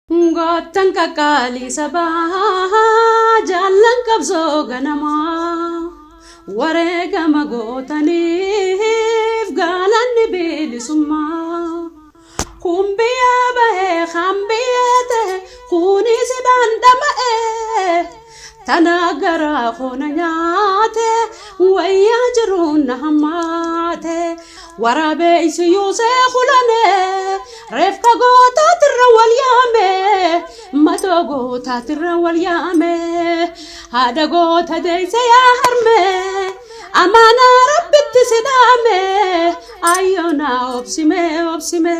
Goottan qaqqaalii sabaa jaallan qabsoo ganamaa wareegama gootaniif gaalanni bilisummaa. Kun biyyaa bahee kan biyyee ta'e kunis dhandhama'e tana garaa koona nyaate wayyaa jiruun na hammaate waraabeysi yuusee kulane reefka gootaatirra wal yaame matoo gootaatirra wal yaame haadha goota deeyse yaa harme amaanaa rabbitti si dhaame ayyoonaa obsime obsime.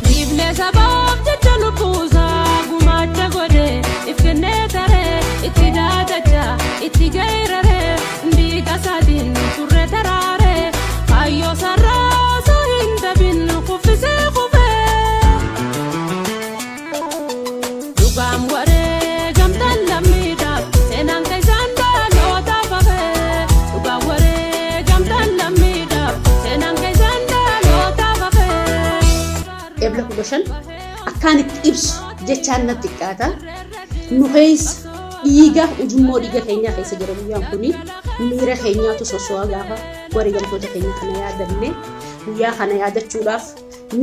Dhiifne sabaaf jecha lubbuusaa gumaacha godhe if kennee taree itti daadacha itti geeraree dhiiga isaatiin turre daraaree kaayyoo sarara osoo hin dabin kuffisee kufee. Dhugaan wareegamtaan lammiidhaaf seenaan keessaan dhalootaaf hafee. Dhugaan wareegamtaan lammiidhaaf seenaan keessaan dhalootaaf hafee. Ebla 15 akkaan itti ibsu jechaan natti xiqqaata. Nu keessa dhiiga ujummoo dhiiga keenyaa keessa jira guyyaan kuni miira keenyaatu sosso'a gaafa wareegamtoota keenya kana yaadanne guyyaa kana yaadachuudhaaf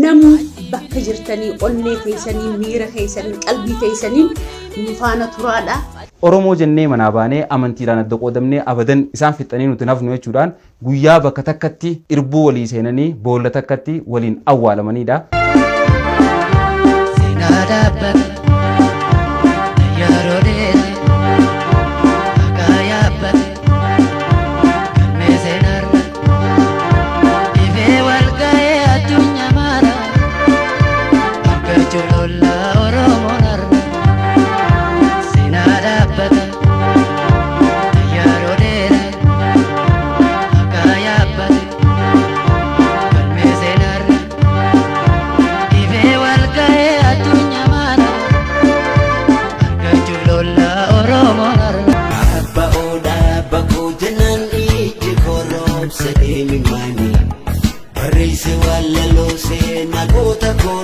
namni bakka jirtanii onnee keessanii miira keessanii qalbii keessanii nu faana turaadha. Oromoo jennee manaa baanee amantiidhaan adda qoodamnee abadan isaan fixanii nuti hafnu jechuudhaan guyyaa bakka takkatti irbuu walii seenanii boolla takkatti waliin awwaalamanidha. Seenaa dhaabbata yeroo dheeraa maqaa yaabbate galmee seenarra ifee wal ga'ee addunyaa mara argachuu lollaa Oromoon har'a. Seenaa dhaabbata yeroo dheeraa maqaa yaabbate galmee seenarra ifee wal ga'ee addunyaa mara argachuu lollaa Oromoon har'a. Abba oodhaa bakoo jennaan ijji korroobsa deemimaani. Barreesse waan laloo seenaa goota koo.